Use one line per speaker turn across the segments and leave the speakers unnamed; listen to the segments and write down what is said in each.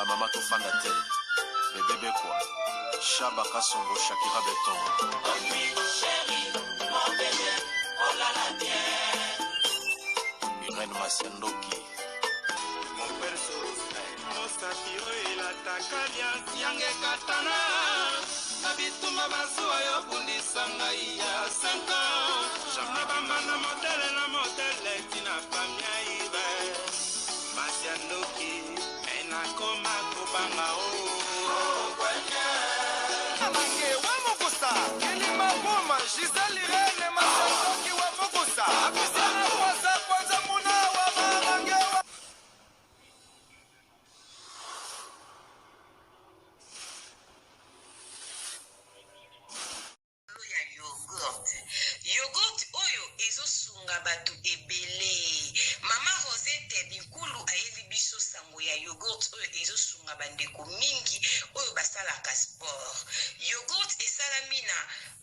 Ba mama tofanda te. Bebe Bekwa. Shaba Kasongo Shakira Beton. Irène Masiandoki.
Mosapi oyo elataka liasi yange ekatana na bitumba bazuwa yo bundisa ngai ya 5 ans na bamba na modele na modele tina famia ibe masi ya ndoki me nakoma kobanga o
Mange wa mokusa kilima buma Gisèle Irene Masandoki wa mokusa Apisana kwanza kwanza muna wa mamange wa
Likolo ya yoghurt. Yoghurt oyo ezo sunga batu ebele. Mama Rosette Binkulu ayeli biso sango ya yoghurt oyo ezo sunga ba ndeko mingi oyo basalaka sport. Yoghurt esalami na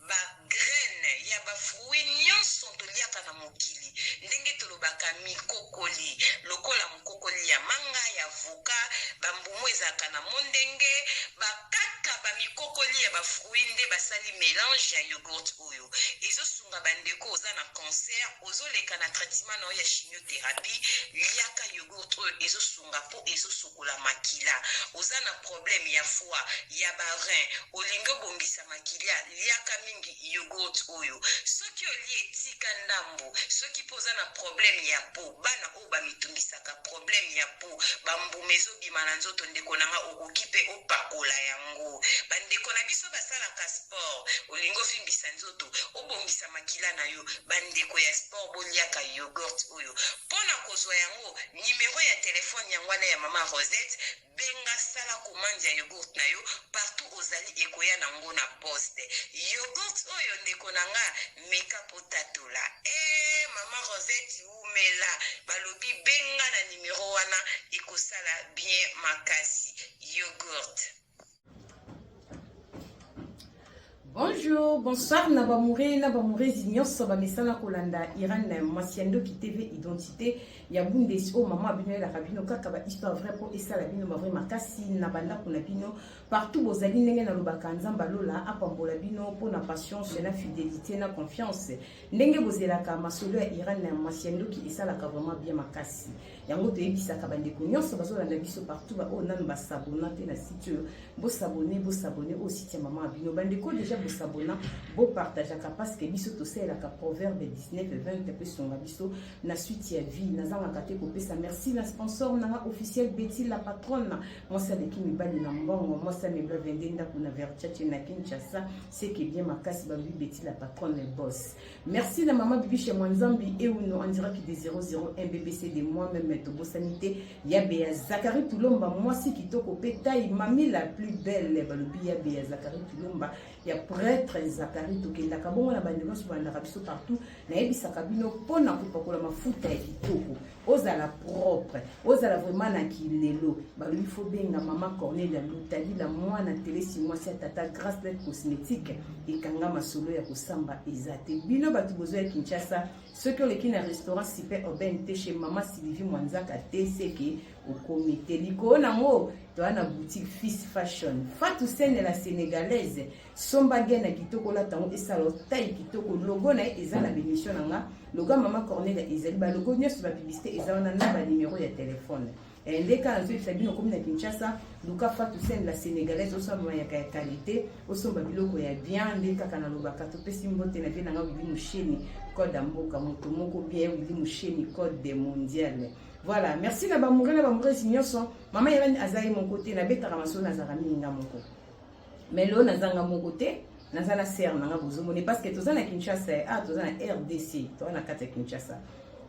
ba graines ya ba fruits nionso toliaka na mokili ndenge tolobaka mikokoli lokola mokokoli ya manga, ya avocat, ba mbuma ezalaka na mondenge, ba kaka ba mikokoli ya ba fruits nde basali melange ya yoghurt oyo ezo sunga ba ndeko oza na cancer ozo leka na traitement na yo ya chimiotherapie liaka yoghurt oyo ezo sunga po ezo sokola makila oza na problème ya foie ya ba rein olingi obongisa makilia liaka mingi yoghurt oyo soki olie tika ndambu soki pe oza na problème ya peau bana oyo ba mitungisaka problème ya peau ba mbuma ezo bima na nzoto ndeko na nga okoki pe opakola yango ba ndeko na biso basalaka sport olingi ovimbisa nzoto obongisa makila na yo ba ndeko ya sport boliaka yoghurt oyo pona kozwa yango numero ya telephone yango wana ya mama Rosette Benga sala commande ya yogourt na yo partout ozali ekoya na ngo na poste. Yogourt oyo ndeko na nga meka po tatola. Eeh maman Rosette wumela balobi benga na numero wana ekosala bien makasi. Yogourt.
Bonjour, bonsoir na bamoure na bamourezi nyonso bamesana kolanda Iran mwasi ya ndoki TV identité ya Bundes oyo mama bino elaka bino kaka ba histoire vraie po esala bino ba vrai makasi na bandako na bino partout bozali ndenge nalobaka Nzambe alola apambola bino mpo na patience na fidélité na confiance ndenge bozelaka masolo ya Iran na mwasi ya ndoki esalaka vraiment bien makasi yango toyebisaka bandeko nyonso bazolanda biso partout ba oyo nanu basabona te na site oyo Bo s'abonner, bo s'abonner au site ya maman bino. Bande ko déjà bo s'abonner, bo partageaka parce que biso tosalelaka proverbe 19 20 pe songa biso na suite ya vie. Nazangaka te kopesa merci na sponsor nanga officiel Betty la patronne. Mwasi aleki mibali na mbongo, mwasi amebla 22 ndako na Versace na Kinshasa, c'est que bien makasi balobi Betty la patronne boss. Merci na maman Bibiche Mwanzambi Euno en direct de 001 BBC de moi-même tobosani te ya Bea Zachary Tulomba mwasi kitoko pe taille mami la plus belle balobi ya Bea Zachary Tulomba ya prêtre Zachary tokendaka bongo na bande nyonso balandaka biso partout nayebisaka bino mpo na kopakola mafuta ya kitoko ozala propre ozala vraiment na kilelo balobi fo benga mama Cornelia Lutalila mwana telesi mwasi ya tata Grace Net Cosmétique ekanga masolo ya kosamba eza te bino bato bozwa ya Kinshasa soki oleki na restaurant super oben te chez mama Sylvie Mwanzaka te seke okomi te likolo nango toa na boutique Fils Fashion Fatou Sene la sénégalaise somba gain na kitoko olata yango esala taille kitoko logo na ye eza na bemission na nga logo ya mama Cornelia ezali ba logo nyonso ba publicité eza wana na ba numero ya telefone eh, nde kaka nazoyebisa bino okomi na Kinshasa luka Fatou Sene la sénégalaise osomba mayaka ya qualité osomba biloko ya bien nde kaka nalobaka topesi mbote na vie na nga Willy Musheni code ya mboka moto moko bien Willy Musheni code mondial voilà merci na bamoure na bamouresi nyonso mama Irène aza ye moko te nabetaka masolo nazalaka mingi nga moko mais lelo naza nga moko te naza na sere na nga bozomoni parce que toza na Kinshasa ah toza na RDC toza na kati ya Kinshasa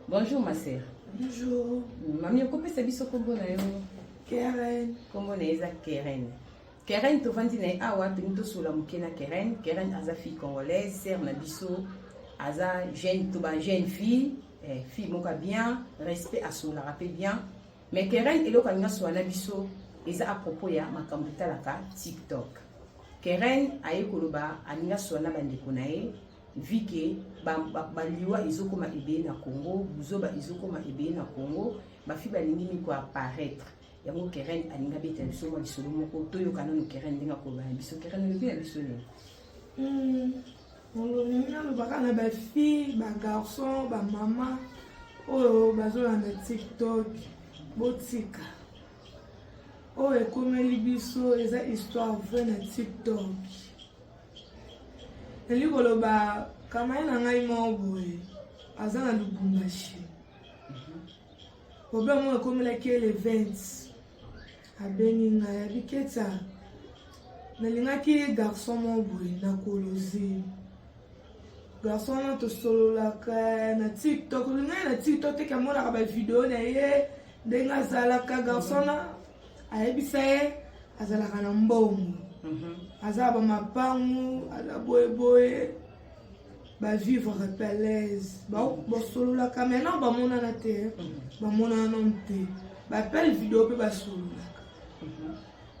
bonjour ma sœur
bonjour
mami okopesa biso kombo na yo
Keren
kombo na ye eza Keren Keren tovandi na ye awa tolingi tosola moke na Keren Keren aza fille congolaise sœur na biso aza jeune to ba jeune fille eh, fille moko ya bien respect asololaka mpe bien Mais Keren eloko alingi asola na biso eza à propos ya makambo etalaka TikTok. Keren aye koloba alingi asola na bandeko na ye vu que baliwa ba, ba ezokoma ebele na Congo, buzoba ezokoma ebele na Congo, bafi balingi mingi ko apparaître. Yango Keren alingi abetela biso mwa lisolo moko, toyoka nanu Keren ndenge akoloba na biso. Keren, olobi na biso nini?
Nalingi nalobaka na bafille, bagarçon, bamama oyo bazolanda TikTok, botika oyo ekomeli biso, eza histoire vraie na TikTok. Nalingi koloba kamaye na ngai moko boye aza na Lubumbashi. Problème oyo ekomelaki ye le 20, abengi ngai, abiketa nalingaki garçon moko boye na Kolozi. Garçon wana tosololaka na TikTok, olingai na TikTok teke amonaka bavideo na ye ndenge azalaka. Garçon wana ayebisa ye azalaka na mbongo, aza na bamapangu, aza boyeboye, bavivre mpe à l'aise, basololaka. Maintenant bamonana te, bamonana nano te, baappel vidéo mpe basololaka.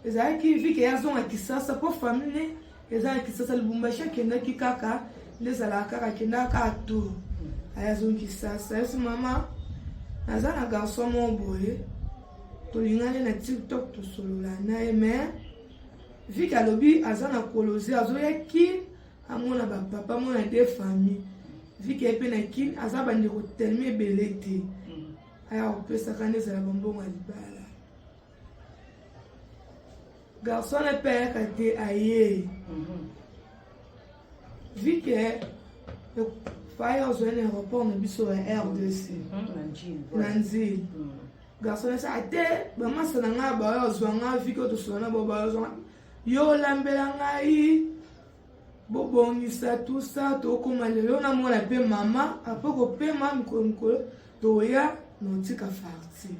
Ezalaki vike ye azonga Kisasa mpo famille ne eza na Kisasa. Lubumbashi akendaki kaka nde ezalaka kaka, akendaka kaka tour, aye azongi Kisasa. Yesi mama, naza na garçon moko boye, tolingani na TikTok, tosolola na ye, mais vike alobi aza na Kolozi, azoya Kine amona bapapa, amona de famille. Vike ye mpe na Kine aza bandeko telema ebele te, aya kopesaka nde ezala bambongo ya libala. Garçon wana mpe ayaka te, aye vike faya ozwa na aéroport na biso ya RDC na Nzili. Garçon asa ate bamasa na ngai bayo ozwa nga, vike oyo tosola na bao bayo ozwa yo, olambela ngai, bobongisa tusa, tokóma lelo namona mpe mama apres kopema mikolo mikolo toya na otika farti.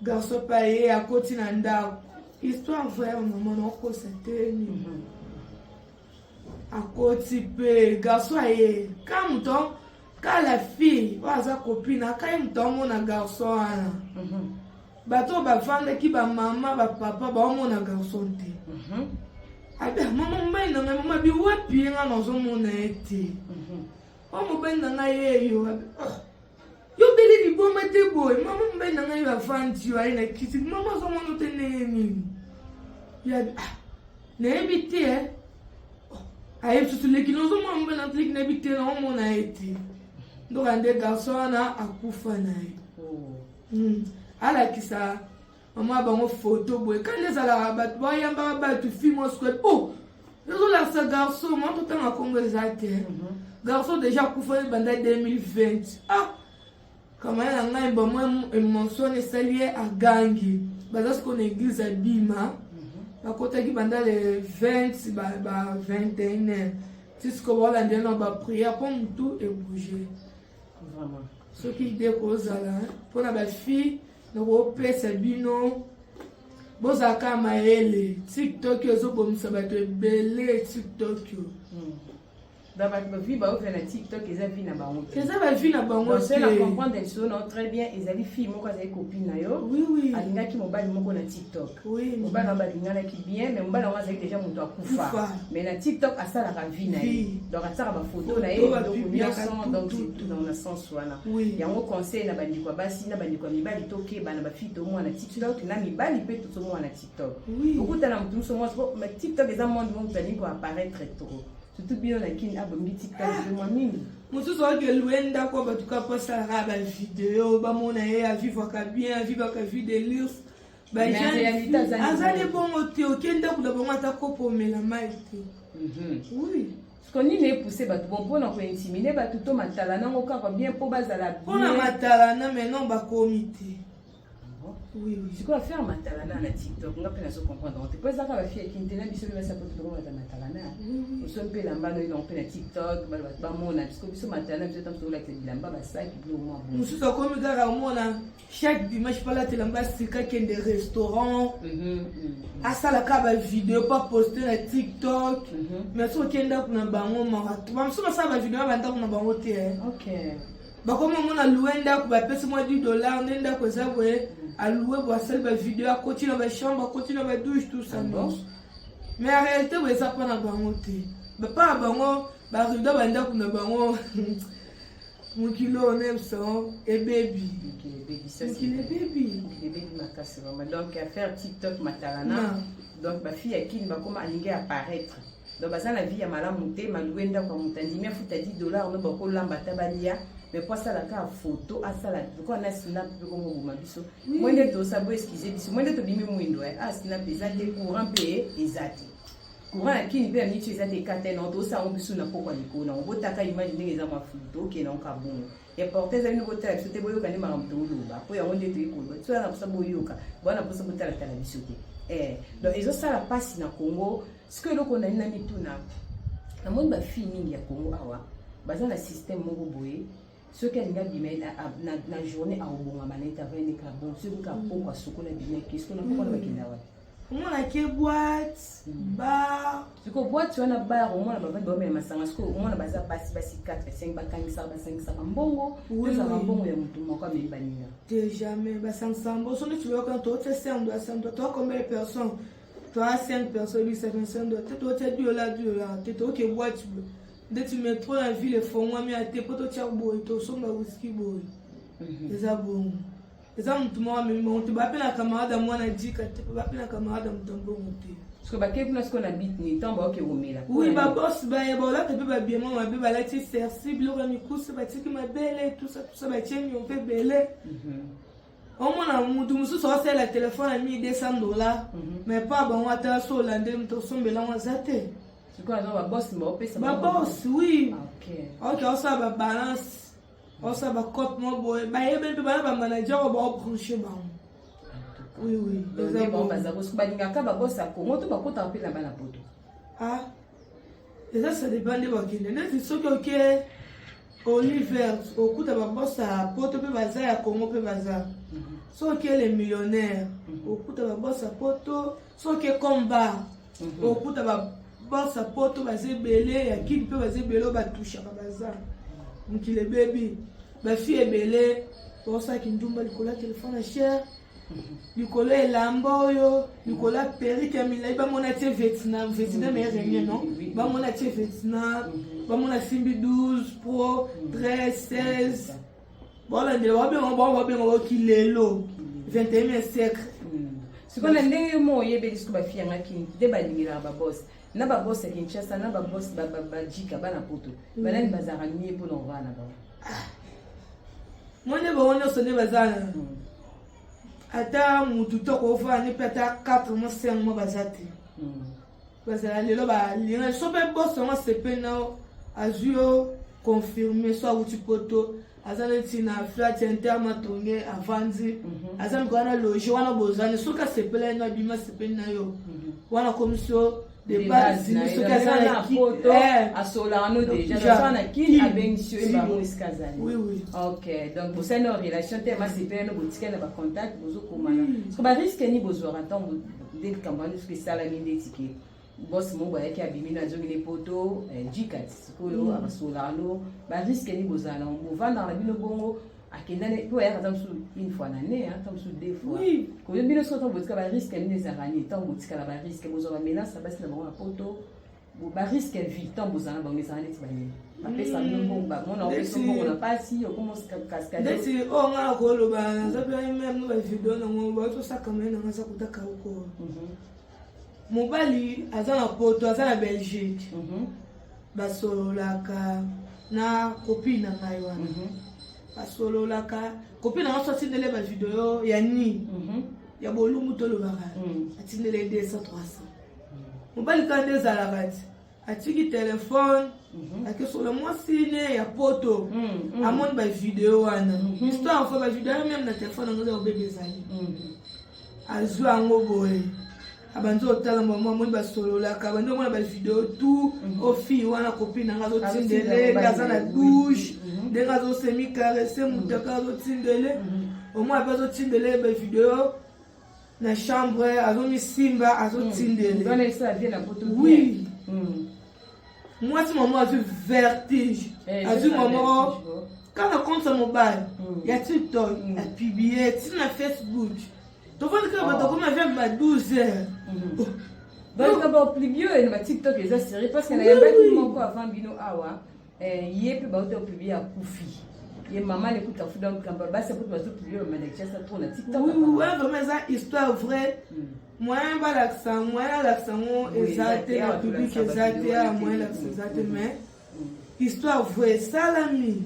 Garçon mpe aye, akoti na ndako. Histoire vraie, mama, nakokosa te nini. Akoti mpe garçon aye ka moto ka la fille oyo aza copine akai moto amona garçon wana. Bato oyo bavandaki, bamama, bapapa, baomona garçon te. Abi mama, mobali na ngai, mama abi wapi ye? Ngai nazomona ye te. Oyo mobali na ngai ye yo. Abi oh, yo beli liboma te boye? Mama, mobali na ngai avandi yo, aye na kiti. Mama azomona te ndenge nini? Yabi ah, nayebi te. Eh, ayebi susu leki, nazomona mobali na leki, nayebi te, naomona ye te. Ndoka nde garçon wana akufa na ye. Alakisa mama bango foto boye kandi ezalaka bato bayambaka bato fi mosco o ezolakisa garçon mwa totanga nkombo eza te. Garçon déjà akufa ebanda 2020. Ah, kamaya na ngai, bamwa émotion esali ye, agangi. Baza sikoyo na église ya Bima, bakotaki banda le 20 ba 21 ti sikoyo baolandela na baprière mpo motu ebouge. Soki ide kozala mpona bafille, nakopesa bino, bozalaka mayele. TikTok ezobomisa bato ebele, TikTok.
Bato bavie baovia na TikTok eza vie na bango te.
Eza bavie na bango.
Te, na comprendre lisolo na yo très bien. Ezali fille moko azali copine na yo, alingaki mobali moko na TikTok. Mobali yango balinganaki bien, mais mobali yango azali déjà moto akufa, mais na TikTok asalaka vie na ye, donc atiaka bafoto na ye, biloko nyonso. Donc dans na sens wana yango, conseil na bandeko ya basi na bandeko ya mibali, tokeba na bafille tomona TikTok, na mibali mpe tozomona TikTok. Okutana motu moso mwasi, mais TikTok eza monde moko tozali koapparaître trop, surtout bino na Kini abongi TikTok mwa mingi.
Mosusu aoke louer ndako, bato kaka po asalaka bavideo, bamona ye avivaka bien, avivaka vie de luxe. Azali bongo te. Oke ndako na bango, ata kopo omela mai te. Oui.
Siko nini epousse bato bon mpona kointimider bato to matala nango kaka bien mpo bazala?
Mpona matalana, maintenant bakomi te. Oui.
Sikoyo affaire matalana na TikTok, nga mpe nazo comprendre te, po ezaka bafille akini te na biso mpe basa po tokomata matalana oso mpe elamba no yango mpe na TikTok, bato bamona biso biso matalana biso ntango tokolakisa bilamba, basaki, biloko mwa
bo. Mosusu akomi kaka omona chaque dimanche mpo alatela mbasika, akende restaurant, asalaka bavideo mpo aposte na TikTok. Mais soki okende ndako na bango, maka bamosusu basala bavideo ya bandako na bango te. Bakomi omona louer ndako, bapesi mwa 10 $ nde ndako eza boye, alouer boye, asali bavideo, akoti na bachambre, akoti na badouche, tout ça nyonso. Mais en réalité boye eza mpa na bango te, bapa na bango barideau bandako na bango. Mokili oyo nayebisa yo ebebi.
Mokili ebebi, ça c'est
Mokili
vrai.
ebebi.
Mokili ebebi makasi vraiment. Donc affaire TikTok matalana. Donc ba fille ya Kin bakoma alingi apparaître. Donc baza na vie ya malamu te malgré ndako ya moto andimi afuta 10 $ no bakolamba ata balia, mais po asala kaka photo, asala lokola na snap mpe komoboma biso. Moi nde tosa bo excuse biso, moi nde tobimi mwindo, ah, snap eza te, courant mpe eza te, courant ya Kini mpe ya miti eza te, ekata nango, tosala yango biso na pokwa likolo nango. Botaka image ndenge eza mwa flou, tokende yango ka bongo. Reporter eza bino, botala biso te, boyoka nde makambo toloba, mpo yango nde toyi koloba. Biso wana mposa boyoka, bwana mposa botalatala biso te. Donc ezosala mpasi na Congo. Sikoyo eloko nani na mituna, namoni bafille mingi ya Congo awa baza na système moko boye: soki alingi abima na journée, aobongama na ye te, avandi ka bon, soki ka poko asukola, abima eke. Sikoyo na poko wana bakenda wapi?
Omonaki boîte, bar.
Sikoyo boîte wana, bar, omona bavandi, baomela masanga. Sikoyo omona baza basi basi 4, 5, bakangisaka, basangisaka mbongo. Tozalaka mbongo ya motu moko amemi baninga?
Te, jamais basangisaka mbongo. So neti boyoka totia 5 dollars, 5 dollars, toa combien de personnes? Toa 5 personnes, ebisa 25 dollars te. Totia 10 dollars, 10 dollars te. Toke boîte boye, ndeti métro na ville efongwami ya te, mpo totia boye, tosomba whisky boye. Eza bongo, eza motu moko amemi bango te. Bape na camarade ya mwana jika te, bape na camarade ya moto ya mbongo te.
Sikoyo bakei kuna sikoyo na bit ni ntango baoke komela?
Oui, baboss baye baolata mpe babiema mabe, balati sersi, biloko ya mikuse, batiki mabele, tusa tusa, batie mio mpe ebele. Omona mutu mosusu aosalela telefone ya 1200 dollars, mais pa bango ata so olandeli moto osombela yango aza te.
Sikoyo aza baboss baopesa?
Baboss, oui.
Ok.
Ok, osala babalance, osala bacope mo boye, bayebeli mpe bana bamanager oyo baobranche bango. Oui, eza
nde bango
bongo.
baza bosi, balingaka baboss ya Congo to bakotaka mpe na bana poto?
Ah, eza, ça dépend nde bakende. Neti soki oke Oliver, okuta baboss ya poto mpe baza, ya Congo mpe baza. Soki oke Le Millionnaire, okuta baboss ya poto. Soki oke Combar, okuta baboss ya poto baza ebele, ya Kini mpe baza ebele, oyo batushaka baza. Mokili ebebi, bafille ebele baosalaki ndumba likolo ya telefone ya cher, likolo ya elamba oyo, likolo ya perruque ya milai, bamona tie Vietnam. Vietnam ya renie non, bamona tie Vietnam, bamona simbi 12 Pro, 13, 16, baolandela, babenga bao, babenga baoki lelo 21e siècle.
Sikoyo na ndenge mo oyebeli, sikoyo bafille yanga Kini nde balingelaka baboss na baboss ya Kinshasa na baboss bajika bana poto, banani bazalaka mie mpona kovaa na bango?
Mo nde bango nyonso nde baza na ata mutu to kofanda mpe ata 4 mois, 5 mois baza te. Bazala lelo balinga so mpe boss yango asepeli na yo, azwi yo confirme. So awuti poto, aza neti na flat inter Matonge, avandi, aza mikolo wana loge wana, bozani. Soki asepeli ye no, abimi, asepeli na yo wana, komisi yo de base. Soki aza na
poto, asolaka no déjà, aza na Kini, abengisi yo bango esika azali.
Oui.
Ok, donc bosali na relation te, masepeli no, botikali na bacontact, bozokomana. Parce barisque ni bozwaka ntango nde likambo wana soki esalami, ndeti ke boss moko bayaki, abimi no, azongi ne poto, jikat, sikoyo abasolaka no, barisque ni bozala nango? Bovandaka na bino bongo, akendani mpo ayaka ata mosusu une fois na année, ata mosusu deux fois. Koyo bino soki ntango botika, barisque nini ezalaka nini ntango botikala? Barisque bozwa, bamenace ya basi na bango na poto, barisque ya vie ntango bozala na bango ezala neti banini? Bapesa bino mbongo, bamona opesa mbongo na pasi, okoma cascade?
Neti oyo nga na koloba, naza mpe même bavideo nango baotosakama ye nanga, aza kotaka oko mobali aza na poto, aza na Belgique, basololaka na copine na ngai wana, basololaka. Copine na ngai so atindele bavideo ya nini, ya bolumbu tolobaka, atindele 200, 300. Mobali kaka nde ezalaka ti atiki telefone, akesola mwasi ne ya poto, amoni bavideo wana, histoire fo bavideo wana même na telefone yango eza kobeba, ezali azwi yango boye, abandi otala mama, amoni basololaka, abandi omona bavideo tout o fille wana, copine nanga, azotindele nde aza na douche, ndenge azosemi caresse mutaka, azotindele omoi mpe azotindele bavideo na chambre, azomisimba, azotindele. Oui, mwasi mama azwi vertige, azwi mama kaka compte ya mobali ya TikTok, apublie ntina Facebook. Tovandi kaka, bato akomi avec ba 12 heures.
Donc bapublie oyo na baTikTok eza série, parce que nayambaki moko avant bino awa, ye mpe bauta opublie, akufi. Ye mama lekuta fuda kamba basi apo bazo publier ba Kinshasa trop na TikTok.
Oui, oui, ouais, vraiment eza histoire vraie. Moyen balakisa, moyen alakisa yango eza te na public, eza te ya moyen alakisa eza te, mais histoire vraie esalami.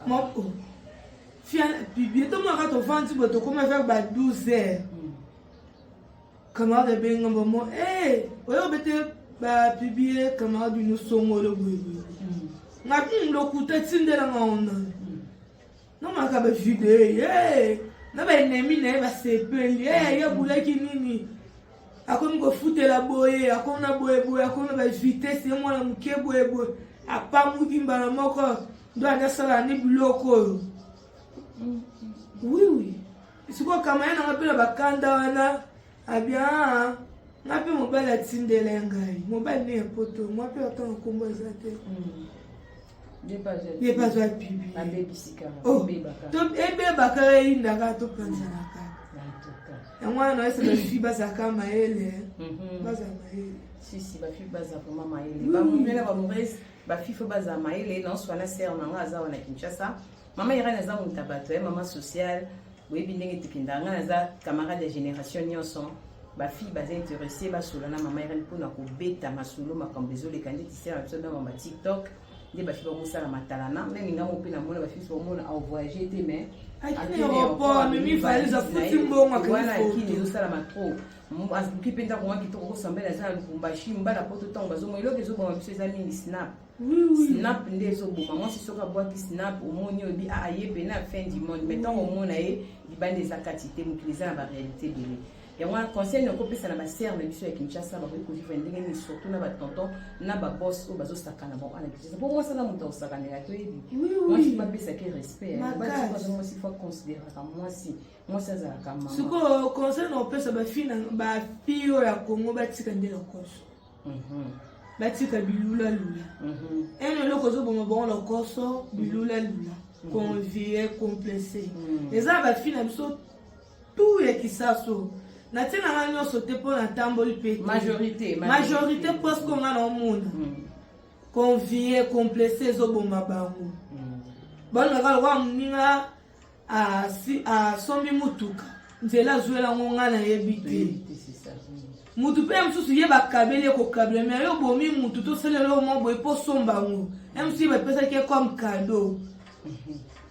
Moko fia publie tomonaka, tovandi boye, tokóma vers ba 12 heures, camarade abenga bamo oyo obete bapublier camarade bino songolo boyeboye. Nga lokuta, etindelanga ona namonaka bavideo ye na baennemi na ye basepeli ye abulaki nini, akomi kofutela boye, akomi na boyeboye, akomi na bavitesse, ye mwana moke boyeboye, apanguki mbala moko ndo andi asala ni biloko oyo. Oui, sikoyo kama ye nanga mpe na bakanda wana abia nga mpe mobali atindela ye ngai, mobali ne ya poto, mwa mpe atanga nkombo eza te. Ye mpe azwa pibi. Ebebaka, eyindaka, topanzanaka. Yango wana nayesa bafille bazalaka mayele, bazala mayele.
Sisi, bafille baza vraiment mayele, bamomela bamorese, bafille faut bazala mayele. Naoswana sœur na nga aza wana Kinshasa, mama Irene aza moto ya bato ya mama sociale. Boyebi ndenge tokendaka, ngai naza camarade ya génération nyonso. Bafille baza intéressé, basola na mama Irene mpona kobeta masolo, makambo ezoleka ndeti sœur na biso mama TikTok, nde bafille bamosala matalana. Même ngambo mpe namona bafille so bamona avoyage te, mais
akini aéroport, amemi valise, afuti mbongo.
Wana akini ezosalama trop. Aluki mpe ndako mwa kitoko, kosambela, aza na Lubumbashi. Mbala poto, ntango bazomona eloko ezoboma biso eza mingi snap. Snap nde ezoboma mwasi. Soki abwaki snap, omoni oyebi aye pene na fin du monde, mais ntango omona ye libanda, eza kati te. Mokili eza na baréalité ebele. Yango wana conseil na okopesa na basœur na biso ya Kinshasa, bakoki kovivre ndenge nini, surtout na batonton na baboss oyo bazosakana bango wana Kinshasa? Mpo mwasi aza moto akosakanela, toyebi mwasi bapesaki respect. Mwasi faut considéraka mwasi, mwasi azalaka mama.
Sikoyo conseil na opesa bafille oyo ya Congo, batika nde lokoso, batika bilulalula. Ene eloko ezoboma bango, lokoso, bilulalula, convie, complexe. Eza na bafille na biso tu ya kisaso, natie na nga nyonso te mpo natamboli mpe.
Majorité.
Majorité presque nga na omona, convie, complexe ezoboma bango. Balingaka lokola moninga asombi mutuka, nzela azwela yango, nga nayebi te. Mutu mpe mosusu ye bakabeli ye kokabela, mais yo obomi mutu, tosalela oyo mwa boye mpo osomba yango. Ye mosusu ye bapesaki ye comme cadeau.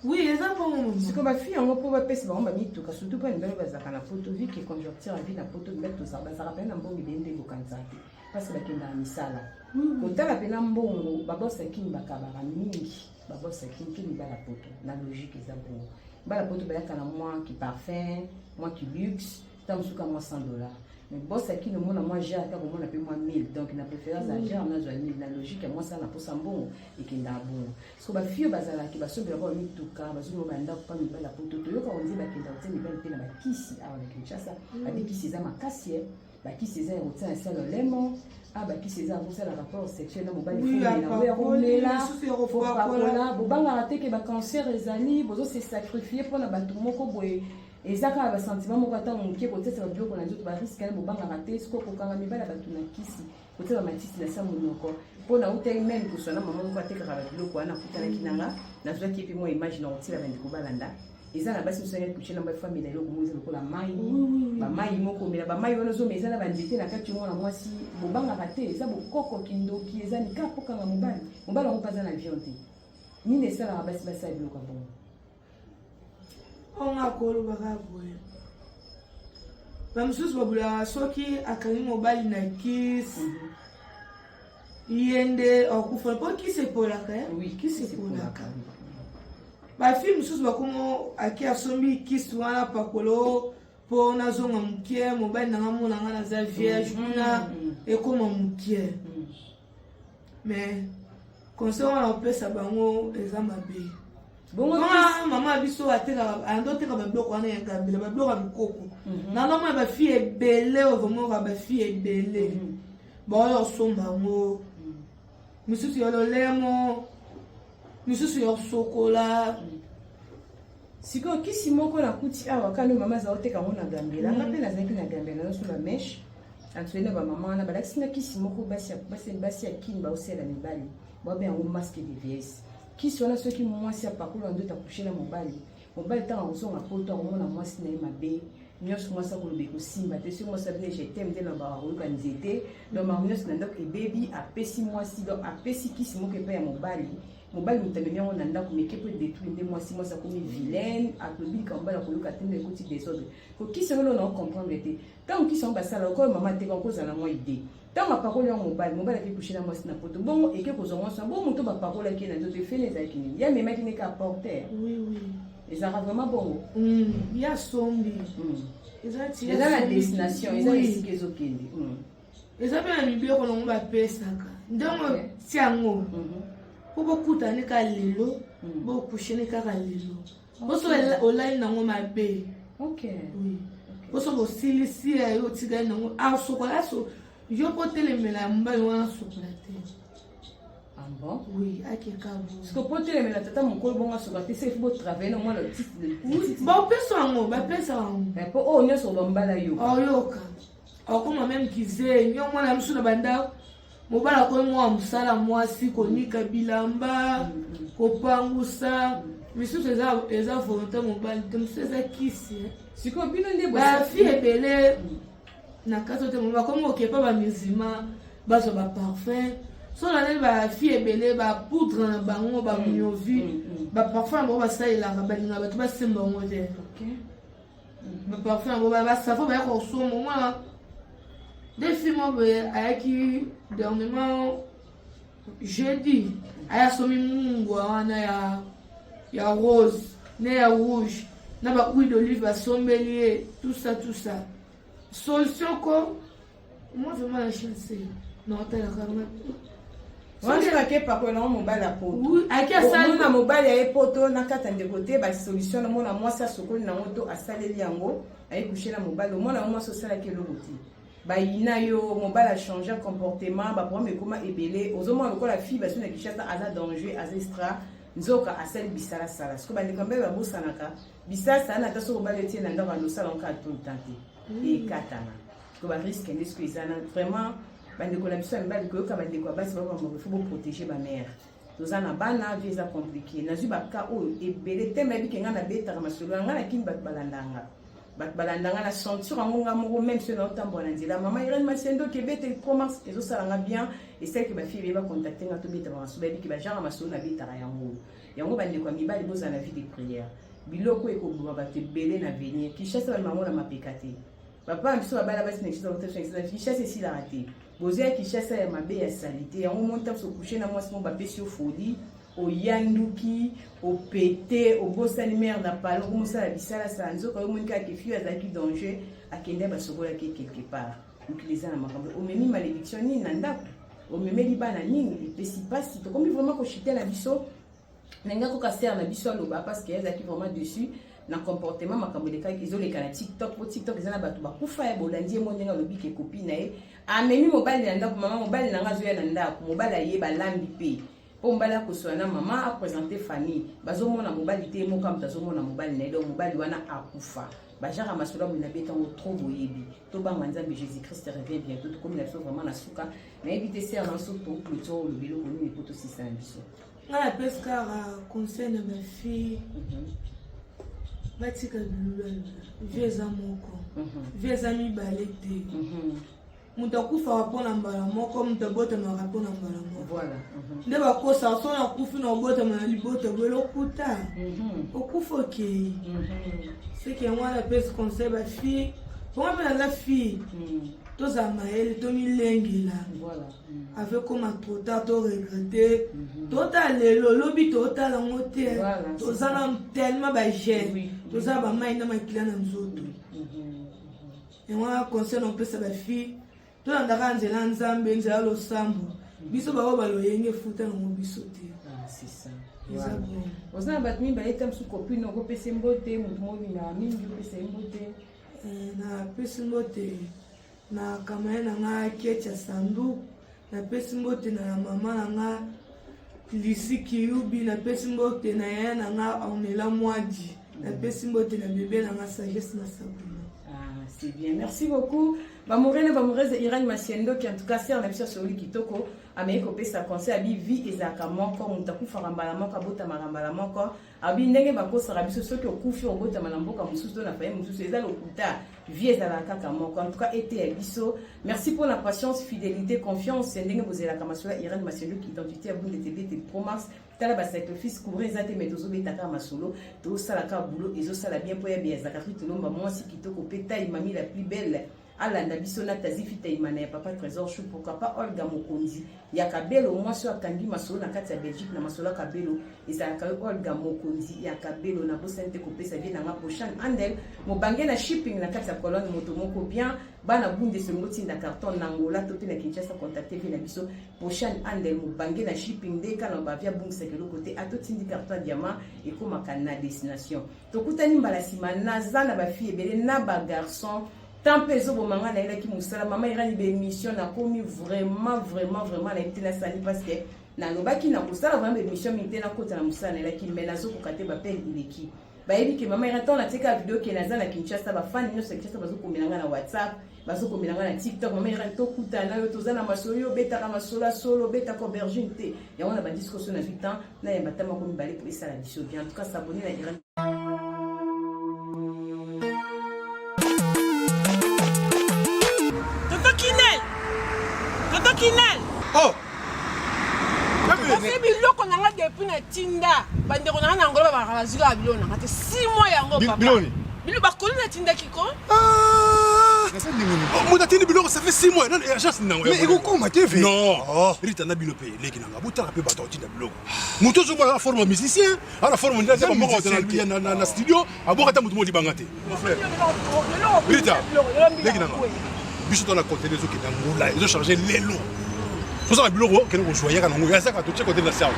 Oui, eza bongo.
Sikoyo bafille yango, mpo bapesa bango bamituka, surtout mpo mibali bazalaka na poto, vu que conjoncture ya vie na poto, mibali bazalaka pene na mbongo ebele nde bokanisa te, parce bakendaka misala. Kotala mpena mbongo, babosakini bakabaka mingi, babosakini mpe mibali ya poto. Na logique eza bongo, mibali ya poto bayaka na mwa kiparfum, mwa kiluxe, ta mosuka mwa 100 $, mais bosakini omona mwa genre kaka, omona mpe mwa 1000. Donc na préférence ya genre nazwa 1000. Na logique ya mwasi na posa mbongo ekendaka bongo. Siko bafille oyo bazalaki basombelaka ba mituka, bazomema bandako mpa mibali ya poto, toyoka onzi bakenda kotia mibali mpe na bakisi awa na Kinshasa. Babikisi eza makasi, bakisi eza ya kotia na se lolemo, a bakisi eza ya kosala rapport sexuel na mobali ya komela, kopakola. Bobangaka te ke bacancer ezali? Bozose sacrifier mpona bato moko boye, eza kaka basentiment moko ata moke, kotiasa babiloko na nzoto, barisque wana bobangaka te? Siko kokanga mibali ya bato na kisi, kotia bamatisi na sa monoko, mpo nautaki même koswana mama moko atekaka babiloko wana, akutanaki nanga, nazwaki ye mpe mwa image na kotiela bandeko balanda. Eza na basi mosusu couche na bafamila, eloko moko eza lokola mai, bamai moko omela, bamai wana ozomela eza na banzete na kati. Omona mwasi, bobangaka te? Eza bokoko, kindoki, eza nika pokangaka mobali. Mobali yango mpe aza na avion te. Nini esalaka basi basala biloko ya bongo?
Onga kolobaka boye, bamosusu babulaka soki akangi mobali na kisi, ye nde akufa, mpo kisi epolaka. Kisi epolaka. Bafille mosusu bakomo ake asombi kisi wana, pakolo mpo nazonga mokie, mobali nanga mona nga naza vierge kuna, ekóma mokie. Mais conseil wana opesa bango eza mabe.
Bongo
mama biso atekaka, ando oteka babiloko wana ya gambela, babiloko ya bikoko. Nanomona bafille ebele oyo vraiment, bafille ebele baoyo osomba yango, misusu ya lolemo, misusu ya kosokola.
Sikoyo kisi moko nakuti awa kano, mama aza oteka yango na Gambela. Nga mpe nazalaki na Gambela, nazosomba mèche antole na bamama wana, balakisi nga kisi moko basi ya kini baosala mibali, baobe yango masque de vieillesse. Kisi wana soki mwasi apakola nzoto akushe na mobali, mobali ntango akozonga poto akomona mwasi na ye mabe nyonso, mwasi akoloba ekosimba te. Soki mwasi abine je t'aime nde lobaka akoyoka nzete. Donc makambo nyonso na ndako ebebi. Apesi mwasi, donc apesi kisi moko epai ya mobali. Mobali moto amemi yango na ndako meke mpo edétruire nde mwasi. Mwasi akomi vilaine, alobi likambo mobali akoyoka te, nde ekoti désordre. Ko kisi yango na comprendre te. Ntango kisi yango basala okoyo mama te, kozala mwa idée, ntango apakoli yango mobali, mobali ake coucher na mwasi na poto, bongo eke kozwa mwasi na bongo moto bapakolaki ye na nzoto efene ezalaki nini? Ye amemaki neke aporter.
Oui.
Ezalaka vraiment bongo?
Ya sombi.
Eza na destination, eza esika ezokende.
Eza mpe na mibeko nango bapesaka ndenge tia yango mpo bokutani kaka lelo, bokusheni kaka lelo, boso olali nango mabe. Boso bosilisi ya yo, otikali nango asokola so yo mpo otelemela ya mobali wana, sokola te.
Ah bon?
Oui, akeka.
Parce que po telemela tata mokolo bongo asoka te, se faut travailler na mwana.
Bapesa yango, bapesa yango.
Po oyo nyonso bambala yo.
Oyoka akoma même kizengi yo mwana misu na bandako. Mobali akomi mwa mosala, mwasi konika bilamba, kopangusa misusu eza volonté mobali te, mosusu eza kisi.
Sikoyo bino nde
bafille ebele na kati oyo te bakomi kokepa bamusulman, bazwa baparfum. So na nini, bafille ebele bapoudre na bango, bamiovi, baparfum na bango basalelaka, balingaka bato basemba yango te. Baparfum yango, basavon baya kosomba. Omwana nde fille moko boye ayaki dernièrement jeudi, aya asomi mungwa wana ya rose na ya rouge na ba huile d'olive, basombeli ye tout ça, tout ça. Solution ko moi vraiment la chance na otalaka nga.
Wana ake pakola nango mobali ya poto.
Ake asali.
Omona mobali aye poto na kati ya ndeko te, basolution namona mwasi asokoli nango to asaleli yango, aye coucher na mobali, omona yango mwasi osalaki eloko te, bayina yo, mobali achange comportement, baproblème ekoma ebele. Ozomona lokola fille basi na Kinshasa aza danger, aza extra, nzoka asali bisalasala. Sikoyo bandeko mbele babosanaka bisalasala na ata soki obali otie na ndako, andosala yango kaka tout le temps te, ekatana. Sikoyo barisque nde sikoyo eza na vraiment bandeko na biso ya mibali koyoka bandeko ya basi babamoko. Faut boprotéger bamare, toza na bana, vie eza compliqué. Nazwi baka oyo ebele te, nayebi ke ngai nabetaka masolo ya ngai na kini, bato balandanga, bato balandanga na ceinture yango nga moko. Même soki naotambola na nzela, mama Irene Masendoki ebete promars ezosalanga bien, esalaki bafille ebeye bacontacte nga, tobeta bamasolo, bayebi ke bagenre masolo nabetaka yango yango. Bandeko ya mibali, bozala na vie de prière. Biloko ekoboma bato ebele na venir. Kinshasa bamema yango na mapeka te. Papa na biso babala basi na Kinshasa, Kinshasa esilaka te. Bozoya Kinshasa ya mabe, ya saleté yango. Moni ntango ocoucher na mwasi mo, bapesi yo folie, oyanduki, opete, obosani mare na palo, okomosala bisalasala, nzoka yo omoni kaka ke fille azalaki danger, akende basokolaki quelque part. Mokili eza na makambo. Omemi malédiction nini na ndako? Omemeli bana nini? Epesi mpasi. Tokomi vraiment koshite na biso. Ndenge akoka sere na biso aloba, parce que ezalaki vraiment dessus na comportement, makambo elekaki, ezoleka na TikTok, po TikTok eza na bato bakufa ya bolandi ye mo ndenge alobi ke copine na ye amemi mobali na ndako. Mama, mobali na nga azoya na ndako, mobali aye, balambi mpe mpo mobali akosola na mama, aprésente famille, bazomona mobali te, moko moto azomona mobali na ye. Donc mobali wana akufa. Bajara masolo ya boye nabeta yango trop. Boyebi, tobanga Nzambe, Jésus Christ revient bientôt. Tokomi na biso vraiment na suka. Nayebi te, sere na biso, toclôture, olobi eloko nini po tosisa na biso?
Nga napesi kaka conseil na bafille, batika bilulu. Vie eza moko, vie eza mibale te. Moto akufaka mpona mbala moko, moto abotamaka mpona mbala moko. Nde bakosaka so nakufi na obotama na libota boye, lokuta. Okufa, okei. Seke yango wana apesi conseil bafille, bongo mpe naza fille, tozala mayele, tomilengela avec koma trop tard toregretter. Totala lelo, lobi totala yango te. Toza na tellement bagene, toza na bamai na makila na nzoto. Yango wana conseil na opesa bafille, tolandaka nzela ya Nzambe, nzela ya losambo. Biso baoyo baloyenge efuta nango biso te. Eza bon.
Oza na bato mibale ta mosusu, copine okopesa mbote, motu molingaka mingi, opesa ye mbote.
Napesi mbote na kamaye na nga Ketia Sandu, napesi mbote na mama na nga Lisi Kiyubi, napesi mbote na yaya na nga Ornela Mwadi, napesi mbote na bebe na nga Sagesse na Sabrina.
Ah, C'est bien, merci beaucoup. Bamoureux na bamoureuse Irène Masiendoki, en tout cas sœur na biso asololi kitoko, ameki kopesa conseil abi vie ezalaka moko, moto akufaka mbala moko, abotamaka mbala moko. Abi ndenge bakosaka biso soki okufi obotama na mboka mosusu to na famille mosusu eza lokuta, vie ezalaka kaka moko. En tout cas eteya biso. Merci pour la patience, fidélité, confiance ndenge bozelaka masolo ya Irène Masiendoki, identité ya Bunde Tebete Pro Max. Tala ba sacrifice courant eza te mais tozobeta kaka masolo, tozosala kaka boulot ezosala bien mpo ya beya Zakari Tolomba mwasi kitoko mpe taille mami la plus belle alanda biso na Tazifi Taimana ya papa Trésor Chou, pourquoi pas Olga Mokonzi ya Kabelo mwasi oyo akangi masolo na kati ya Belgique na masolo ya Kabelo ezalaka yo Olga Mokonzi ya Kabelo. Nabosani te kopesa vie na nga Boshan Andel mobange na shipping na kati ya Cologne, moto moko bien bana bunde solingo tinda carton na Angola to pe na Kinshasa, contacter vie na biso Poshan Andel mobange na shipping nde kana bavia bungisaka eloko te ato tindi carton ya diamant ekomaka na destination. Tokutani mbala sima naza na ba fille ebele na ba garçon temps mpe ezoboma ngai nayelaki mosala mama Irani ba émission nakomi vraiment vraiment vraiment nayebi te nasali parce que nalobaki nakosala vraiment ba émission mingi te nakota na mosala nayelaki mais nazokoka te bapene eleki bayebi ke mama Irani ntango natika video ke naza na Kinshasa bafani nyonso ya Kinshasa bazokomela ngai na WhatsApp bazokomela ngai na TikTok mama Irani tokutana yo toza na masolo yo obetaka masolo ya solo obetaka aubergine te yango na bandisi koso nazwi temps nayamba ata moko mibale mpo esala biso bien. En tout cas s'abonner na Irani.
Tonton Kinel! Tonton Kinel!
Oh!
Kasi biloko na nga depuis na tinda bandeko na nga na Angola babaka bazwi kaka biloko na nga te 6 mois yango papa.
Biloko nini?
Biloko bakoli natindaki ko.
Ah!
Moto atindi biloko ça fait 6 mois nani agence nini yango?
Mais ekokoma te ve.
Non.
Oh.
Rita na bino pe leki na nga botala pe bato akotinda biloko. Moto ozomona na forme ya musicien, ana forme nde aza moko na na studio, aboka ata moto moko libanga te. Mon frère. Rita, leki na nga. Biso to na conteneur ezokende Angola, ezo charger lelo. Tozala biloko okende kozwa yaka nango yazaka totie conteneur na sawa.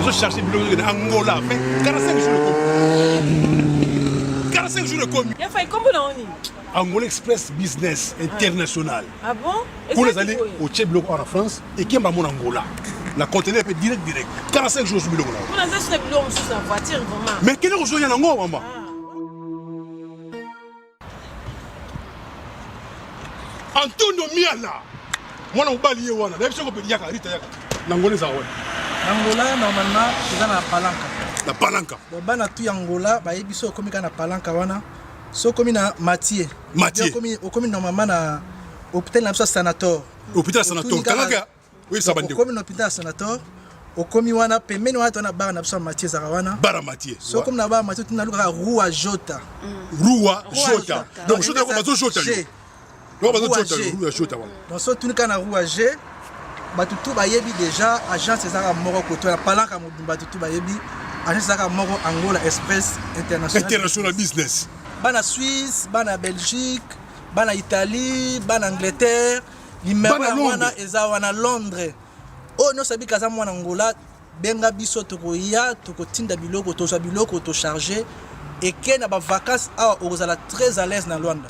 Ezo charger biloko ezokende Angola, mais 45 jours ekomi. 45 jours ekomi.
Ya fai kombo na nini?
Angola Express Business International.
Ah bon?
Kuna ezali otie biloko awa na France ekemba mona Angola. Na conteneur pe direct direct. 45 jours ozwi biloko na yo.
Kuna eza na biloko mosusu na voiture vraiment.
Mais kende kozwa ya nango mama. Antonio Miala mwana mobali ye wana nayebi soko yaka Rita yaka na Angola eza wana.
Na Angola normalement eza na Palanca.
Na Palanca.
Donc bana tout ya Angola bayebi so okomi kaka na Palanca wana so okomi na Mathieu.
Mathieu.
Okomi okomi normalement na hôpital na biso ya Sanator.
Hôpital Sanator. Kangaka oyebisa bandeko.
Okomi na hôpital ya Sanator okomi wana pembeni wana tona bar na biso ya Mathieu ezalaka wana.
Bar ya Mathieu.
So okomi na bar ya Mathieu tuna lukaka Rua Jota.
Rua Jota. Donc Jota bazo Jota yo. Donc bazo Jota yo Rua Jota wana.
Donc so tuni kaka na Rua G bato tout bayebi déjà agence ezalaka moko koto ya Palanca mobimba bato tout bayebi agence ezalaka moko Angola Express International.
International Business.
Bana Suisse, bana Belgique, bana Italie, bana Angleterre, numero
Bana
ya wana
Londres.
eza wana Londres. Oyo nyonso abika aza mwana Angola, benga biso tokoya tokotinda biloko, tozwa biloko tocharge eke na ba vacances awa okozala très à l'aise na Luanda.